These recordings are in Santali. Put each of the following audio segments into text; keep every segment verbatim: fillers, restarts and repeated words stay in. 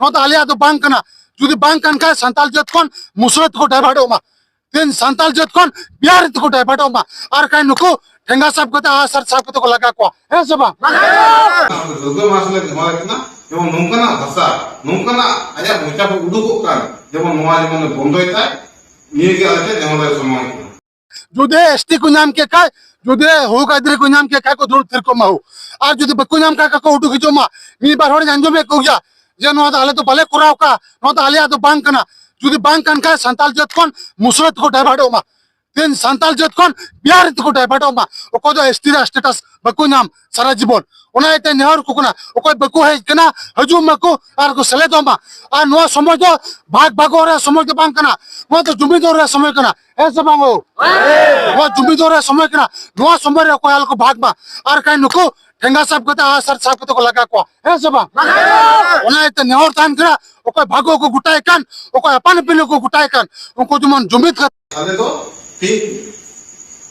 ᱱᱚᱣᱟ ᱫᱚ ᱟᱞᱮᱭᱟᱜ ᱫᱚ ᱵᱟᱝ ᱠᱟᱱᱟ᱾ ᱡᱩᱫᱤ ᱵᱟᱝ ᱠᱟᱱ ᱠᱷᱟᱱ ᱥᱟᱱᱛᱟᱲ ᱡᱟᱹᱛ ᱠᱷᱚᱱ ᱢᱩᱥᱲᱟᱹ ᱛᱮᱠᱚ ᱰᱟᱭᱵᱷᱟᱨᱴᱚᱜ ᱢᱟ᱾ ᱛᱮᱦᱮᱧ ᱥᱟᱱᱛᱟᱲ ᱡᱟᱹᱛ ᱠᱷᱚᱱ ᱵᱤᱦᱟᱨᱤ ᱛᱮᱠᱚ ᱰᱟᱭᱵᱷᱟᱨᱴᱚᱜ ᱢᱟ᱾ ᱟᱨ ᱠᱷᱟᱱ ᱱᱩᱠᱩ ᱴᱷᱮᱸᱜᱟ ᱥᱟᱵ ᱠᱟᱛᱮ, ᱟᱜᱼᱥᱟᱨ ᱥᱟᱵ ᱠᱟᱛᱮ ᱠᱚ ᱞᱟᱜᱟ ᱠᱚᱣᱟ, ᱦᱮᱸ ᱥᱮ ᱵᱟᱝ? ᱫᱩᱨᱜᱟᱹ ᱢᱟᱦᱟᱥ ᱞᱮ ᱱᱮᱦᱚᱨ ᱠᱟᱱᱟ, ᱡᱮᱢᱚᱱ ᱱᱚᱝᱠᱟᱱᱟᱜ ᱵᱷᱟᱥᱟ, ᱱᱚᱝᱠᱟᱱᱟᱜ ᱟᱭᱟᱜ ᱢᱚᱪᱟ ᱠᱷᱚᱱ ᱩᱰᱩᱠᱚᱜ ᱠᱟᱱ, ᱡᱮᱢᱚᱱ ᱱᱚᱣᱟ ᱡᱮᱢᱚᱱ ᱵᱚᱱᱫᱚᱭ ᱛᱟᱭ, ᱱᱤᱭᱟᱹ ᱜᱮ ᱟᱞᱮ ᱴᱷᱮᱱ ᱱᱮᱦᱚᱨ ᱞᱮ ᱥᱚᱢᱟᱭ ᱠᱟᱱᱟ᱾ ᱡᱩᱫᱤ ᱮᱥᱴᱤ ᱠᱚ ᱧᱟᱢ ᱠᱮᱫ ᱠᱷᱟᱡ, ᱡᱩᱫᱤ ᱦᱚᱠ ᱟᱹᱭᱫᱟᱹᱨᱤ ᱠᱚ ᱧᱟᱢ ᱠᱮᱫ ᱠᱷᱟᱡ ᱠᱚ ᱫᱩᱲᱩᱵ ᱛᱷᱤᱨ ᱠᱚᱜ ᱢᱟ ᱦᱳ᱾ ᱟᱨ ᱡᱩᱫᱤ ᱵᱟᱠᱚ ᱧᱟᱢ ᱠᱷᱟᱡ ᱠᱚ ᱩᱰᱩᱠ ᱦᱤᱡᱩᱜ ᱢᱟ᱾ ᱢᱤᱫ ᱵᱟᱨ ᱦᱚᱲᱤᱧ ᱟᱸᱡᱚᱢᱮᱫ ᱠᱚ ᱜᱮᱭᱟ ᱡᱮ ᱱᱚᱣᱟ ᱫᱚ ᱟᱞᱮ ᱫᱚ ᱵᱟᱞᱮ ᱠᱚᱨᱟᱣ ᱠᱟᱜᱼᱟ, ᱱᱚᱣᱟ ᱫᱚ ᱟᱞᱮᱭᱟᱜ ᱫᱚ ᱵᱟᱝ ᱠᱟᱱᱟ᱾ ᱡᱩᱫᱤ ᱵᱟᱝ ᱠᱟᱱ ᱠᱷᱟᱡ ᱥᱟᱱᱛᱟᱲ ᱡᱟᱹᱛ ᱠᱷᱚᱱ ᱢᱩᱥᱲᱟᱹ ᱛᱮᱠᱚ ᱰᱟᱭᱵᱷᱟᱨᱴᱚᱜ ᱢᱟ᱾ ᱛᱮᱦᱮᱧ ᱥᱟᱱᱛᱟᱲ ᱡᱟᱹᱛ ᱠᱷᱚᱱ ᱵᱤᱦᱟᱨᱤ ᱛᱮᱠᱚ ᱰᱟᱭᱵᱷᱟᱨᱴᱚᱜ ᱢᱟ᱾ ᱚᱠᱚᱭ ᱫᱚ ᱮᱥᱴᱤ ᱨᱮᱭᱟᱜ ᱥᱴᱮᱴᱟᱥ ᱵᱟᱠᱚ ᱧᱟᱢ ᱥᱟᱨᱟ ᱡᱤᱵᱚᱱ᱾ ᱚᱱᱟ ᱤᱭᱟᱹᱛᱮ ᱱᱮᱦᱚᱨ ᱠᱚ ᱠᱟᱱᱟ, ᱚᱠᱚᱭ ᱵᱟᱠᱚ ᱦᱮᱡ ᱠᱟᱱᱟ, ᱦᱤᱡᱩᱜ ᱢᱟᱠᱚ ᱟᱨ ᱠᱚ ᱥᱮᱞᱮᱫᱚᱜ ᱢᱟ᱾ ᱟᱨ ᱱᱚᱣᱟ ᱥᱚᱢᱚᱭ ᱫᱚ ᱵᱷᱟᱜᱽ ᱵᱷᱟᱜᱚᱜ ᱨᱮᱭᱟᱜ ᱥᱚᱢᱚᱭ ᱫᱚ ᱵᱟᱝ ᱠᱟᱱᱟ, ᱱᱚᱣᱟ ᱫᱚ ᱡᱩᱢᱤᱫᱚᱜ ᱨᱮᱭᱟᱜ ᱥᱚᱢᱚᱭ ᱠᱟᱱᱟ᱾ ᱦᱮᱸ ᱥᱮ ᱵᱟᱝ ᱦᱳ? ᱱᱚᱣᱟ ᱡᱩᱢᱤᱫᱚᱜ ᱨᱮᱭᱟᱜ ᱥᱚᱢᱚᱭ ᱠᱟᱱᱟ᱾ ᱱᱚᱣᱟ ᱥᱚᱢᱚᱭ ᱨᱮ ᱚᱠᱚᱭ ᱟᱞᱚ ᱠᱚ ᱵᱷᱟᱜᱽ ᱢᱟ᱾ ᱟᱨ ᱠᱷᱟᱱ ᱱᱩᱠᱩ ᱴᱷᱮᱸᱜᱟ ᱥᱟᱵ ᱠᱟᱛᱮ, ᱟᱜᱼᱥᱟᱨ ᱥᱟᱵ ᱠᱟᱛᱮ ᱠᱚ ᱞᱟᱜᱟ ᱠᱚᱣᱟ᱾ ᱦᱮᱸ ᱥᱮ ᱵᱟᱝ? ᱚᱱᱟ ᱤᱭᱟᱹᱛᱮ ᱱᱮᱦᱚᱨ ᱛᱟᱦᱮᱱ ᱠᱟᱱᱟ, ᱚᱠᱚᱭ ᱵᱷᱟᱜᱚ ᱠᱚ ᱜᱚᱴᱟᱭ ᱠᱟᱱ, ᱚᱠᱚᱭ ᱟᱯᱟᱱ ᱟᱹᱯᱤᱱ ᱠᱚ ᱜᱚᱴᱟᱭ ᱠᱟᱱ, ᱩᱱᱠᱩ ᱡᱮᱢᱚᱱ ᱡᱩᱢᱤᱫ ᱠᱟᱛᱮ᱾ ᱟᱞᱮ ᱫᱚ ᱴᱷᱤᱠ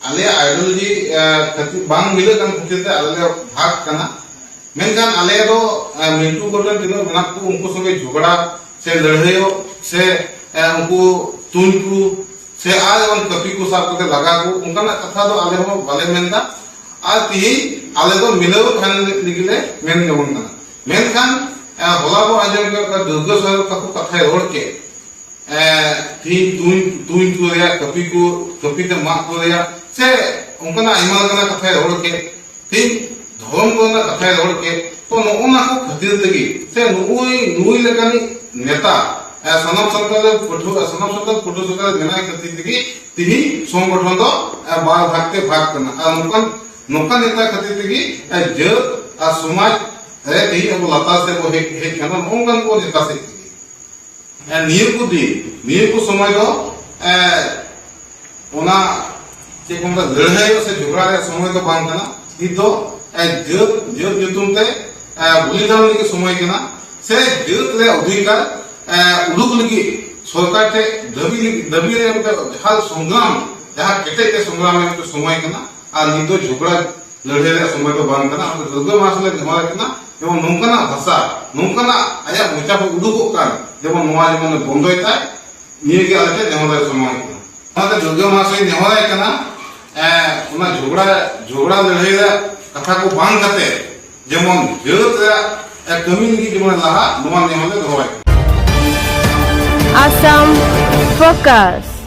ᱟᱞᱮᱭᱟᱜ ideology, ᱮ, ᱠᱷᱟᱹᱛᱤᱨ, ᱵᱟᱝ ᱢᱤᱞᱟᱹᱜ ᱠᱟᱱ ᱠᱷᱟᱹᱛᱤᱨ ᱛᱮ ᱟᱞᱮ ᱞᱮ ᱵᱷᱟᱜᱽ ᱠᱟᱱᱟ᱾ ᱢᱮᱱᱠᱷᱟᱱ ᱟᱞᱮ ᱫᱚ, ᱮ, ᱢᱤᱱᱴᱩ ᱜᱚᱴᱷᱚᱱ ᱛᱤᱱᱟᱹᱜ ᱢᱮᱱᱟᱜ ᱠᱚ, ᱩᱱᱠᱩ ᱥᱚᱸᱜᱮ ᱡᱷᱚᱜᱽᱲᱟ ᱥᱮ ᱞᱟᱹᱲᱦᱟᱹᱭᱚᱜ ᱥᱮ, ᱮ, ᱩᱱᱠᱩ ᱛᱩᱧ ᱠᱚ ᱥᱮ ᱟᱨ ᱮᱢᱟᱱ ᱠᱟᱹᱯᱤ ᱠᱚ ᱥᱟᱵ ᱠᱟᱛᱮ ᱞᱟᱜᱟ ᱠᱚ, ᱚᱱᱠᱟᱱᱟᱜ ᱠᱟᱛᱷᱟ ᱫᱚ ᱟᱞᱮ ᱦᱚᱸ ᱵᱟᱞᱮ ᱢᱮᱱ ᱮᱫᱟ᱾ ᱟᱨ ᱛᱤᱦᱤᱧ ᱟᱞᱮ ᱫᱚ ᱢᱤᱞᱟᱹᱣ ᱛᱟᱦᱮᱱ ᱞᱟᱹᱜᱤᱫ ᱞᱮ ᱢᱮᱱ ᱡᱚᱝ ᱠᱟᱱᱟ᱾ ᱢᱮᱱᱠᱷᱟᱱ, ᱮ, ᱦᱚᱞᱟ ᱵᱚ ᱟᱸᱡᱚᱢ ᱠᱮᱫ ᱠᱚᱣᱟ, ᱫᱩᱨᱜᱟᱹ ᱥᱚᱨᱮᱱ ᱚᱠᱟ ᱠᱚ ᱠᱟᱛᱷᱟᱭ ᱨᱚᱲ ᱠᱮᱫ, ᱮ, ᱛᱤᱦᱤᱧ ᱛᱩᱧ, ᱛᱩᱧ ᱠᱚ ᱨᱮᱭᱟᱜ, ᱠᱟᱹᱯᱤ ᱠᱚ, ᱠᱟᱹᱯᱤ ᱛᱮ ᱢᱟᱜ ᱠᱚ ᱨᱮᱭᱟᱜ, ᱥᱮ ᱚᱱᱠᱟᱱᱟᱜ ᱟᱭᱢᱟ ᱞᱮᱠᱟᱱᱟᱜ ᱠᱟᱛᱷᱟᱭ ᱨᱚᱲ ᱠᱮᱫ᱾ ᱛᱤᱦᱤᱧ ᱫᱷᱚᱨᱚᱢ ᱠᱚᱨᱮᱱᱟᱜ ᱠᱟᱛᱷᱟᱭ ᱨᱚᱲ ᱠᱮᱫ᱾ ᱛᱚ, ᱱᱚᱜᱼᱚ ᱱᱟ ᱠᱚ ᱠᱷᱟᱹᱛᱤᱨ ᱛᱮᱜᱮ, ᱥᱮ ᱱᱩᱭ, ᱱᱩᱭ ᱞᱮᱠᱟᱱᱤᱡ ᱱᱮᱛᱟ, ᱮ, ᱥᱟᱱᱟᱢ ᱥᱟᱱᱛᱟᱲ ᱨᱮᱱ ᱯᱟᱹᱴᱷᱩᱣᱟᱹ, ᱥᱟᱱᱟᱢ ᱥᱟᱱᱛᱟᱲ ᱯᱟᱹᱴᱷᱩᱣᱟᱹ ᱥᱟᱶᱛᱟ ᱨᱮ ᱢᱮᱱᱟᱭ ᱠᱷᱟᱹᱛᱤᱨ ᱛᱮᱜᱮ ᱛᱤᱦᱤᱧ ᱥᱚᱝᱜᱚᱴᱷᱚᱱ ᱫᱚ, ᱮ, ᱵᱟᱨ ᱵᱷᱟᱜᱽ ᱛᱮ ᱵᱷᱟᱜᱽ ᱠᱟᱱᱟ᱾ ᱟᱨ ᱱᱚᱝᱠᱟᱱ, ᱱᱚᱝᱠᱟᱱ ᱱᱮᱛᱟ ᱠᱷᱟᱹᱛᱤᱨ ᱛᱮᱜᱮ, ᱮ, ᱡᱟᱹᱛ ᱟᱨ ᱥᱚᱢᱟᱡᱽ ᱨᱮ ᱛᱤᱦᱤᱧ ᱟᱵᱚ ᱞᱟᱛᱟᱨ ᱥᱮᱫ ᱵᱚ ᱦᱮᱡ, ᱦᱮᱡ ᱠᱟᱱᱟ, ᱱᱚᱜᱼᱚ ᱱᱚᱝᱠᱟᱱ ᱠᱚ ᱱᱮᱛᱟ ᱥᱮᱫ ᱛᱮᱜᱮ᱾ ᱮ, ᱱᱤᱭᱟᱹ ᱠᱚ ᱫᱤᱱ, ᱱᱤᱭᱟᱹ ᱠᱚ ᱥᱚᱢᱚᱭ ᱫᱚ, ᱮ, ᱚᱱᱟ ᱪᱮᱫ ᱠᱚ ᱢᱮᱛᱟᱜᱼᱟ, ᱞᱟᱹᱲᱦᱟᱹᱭᱚᱜ ᱥᱮ ᱡᱷᱚᱜᱽᱲᱟ ᱨᱮᱭᱟᱜ ᱥᱚᱢᱚᱭ ᱫᱚ ᱵᱟᱝ ᱠᱟᱱᱟ᱾ ᱱᱤᱛ ᱫᱚ, ᱮ, ᱡᱟᱹᱛ, ᱡᱟᱹᱛ ᱧᱩᱛᱩᱢ ᱛᱮ, ᱮ, ᱵᱚᱞᱤᱫᱟᱱ ᱞᱟᱹᱜᱤᱫ ᱥᱚᱢᱚᱭ ᱠᱟᱱᱟ, ᱥᱮ ᱡᱟᱹᱛ ᱨᱮᱭᱟᱜ ᱚᱫᱷᱤᱠᱟᱨ, ᱮ, ᱩᱰᱩᱠ ᱞᱟᱹᱜᱤᱫ ᱥᱚᱨᱠᱟᱨ ᱴᱷᱮᱱ ᱫᱟᱹᱵᱤ ᱞᱟᱹᱜᱤᱫ, ᱫᱟᱹᱵᱤ ᱨᱮᱭᱟᱜ ᱢᱤᱫᱴᱮᱱ ᱡᱟᱦᱟᱸ ᱥᱚᱝᱜᱨᱟᱢ, ᱡᱟᱦᱟᱸ ᱠᱮᱴᱮᱡ ᱛᱮ ᱥᱚᱝᱜᱨᱟᱢ ᱨᱮᱭᱟᱜ ᱢᱤᱫᱴᱮᱱ ᱥᱚᱢᱚᱭ ᱠᱟᱱᱟ᱾ ᱟᱨ ᱱᱤᱛ ᱫᱚ ᱡᱷᱚᱜᱽᱲᱟ ᱞᱟᱹᱲᱦᱟᱹᱭ ᱨᱮᱭᱟᱜ ᱥᱚᱢᱚᱭ ᱫᱚ ᱵᱟᱝ ᱠᱟᱱᱟ᱾ ᱚᱱᱟᱛᱮ ᱫᱩᱨᱜᱟᱹ ᱢᱟᱦᱟᱥ ᱞᱮ ᱱᱮᱦᱚᱨ ᱠᱟᱱᱟ, ᱡᱮᱢᱚᱱ ᱱᱚᱝᱠᱟᱱᱟᱜ ᱵᱷᱟᱥᱟ, ᱱᱚᱝᱠᱟᱱᱟᱜ ᱟᱭᱟᱜ ᱢᱚᱪᱟ ᱠᱷᱚᱱ ᱩᱰᱩᱠᱚᱜ ᱠᱟᱱ, ᱡᱮᱢᱚᱱ ᱱᱚᱣᱟ ᱡᱮᱢᱚᱱ ᱵᱚᱱᱫᱚᱭ ᱛᱟᱭ, ᱱᱤᱭᱟᱹ ᱜᱮ ᱟᱞᱮ ᱴᱷᱮᱱ ᱱᱮᱦᱚᱨ ᱞᱮ ᱥᱚᱢᱟᱭ ᱠᱟᱱᱟ᱾ ᱚᱱᱟᱛᱮ ᱫᱩᱨᱜᱟᱹ ᱢᱟᱦᱟᱥᱚᱭ ᱱᱮᱦᱚᱨᱟᱭ ᱠᱟᱱᱟ, ᱮ, ᱚᱱᱟ ᱡᱷᱚᱜᱽᱲᱟ, ᱡᱷᱚᱜᱽᱲᱟ ᱞᱟᱹᱲᱦᱟᱹᱭ ᱨᱮᱭᱟᱜ ᱠᱟᱛᱷᱟ ᱠᱚ ᱵᱟᱝ ᱠᱟᱛᱮ ᱡᱮᱢᱚᱱ ᱡᱟᱹᱛ ᱨᱮᱭᱟᱜ, ᱮ, ᱠᱟᱹᱢᱤ ᱞᱟᱹᱜᱤᱫ ᱡᱮᱢᱚᱱ ᱞᱟᱦᱟ, ᱱᱚᱣᱟ ᱱᱮᱦᱚᱨ ᱞᱮ ᱫᱚᱦᱚᱭ ᱠᱟᱱᱟ᱾ Assam Focus.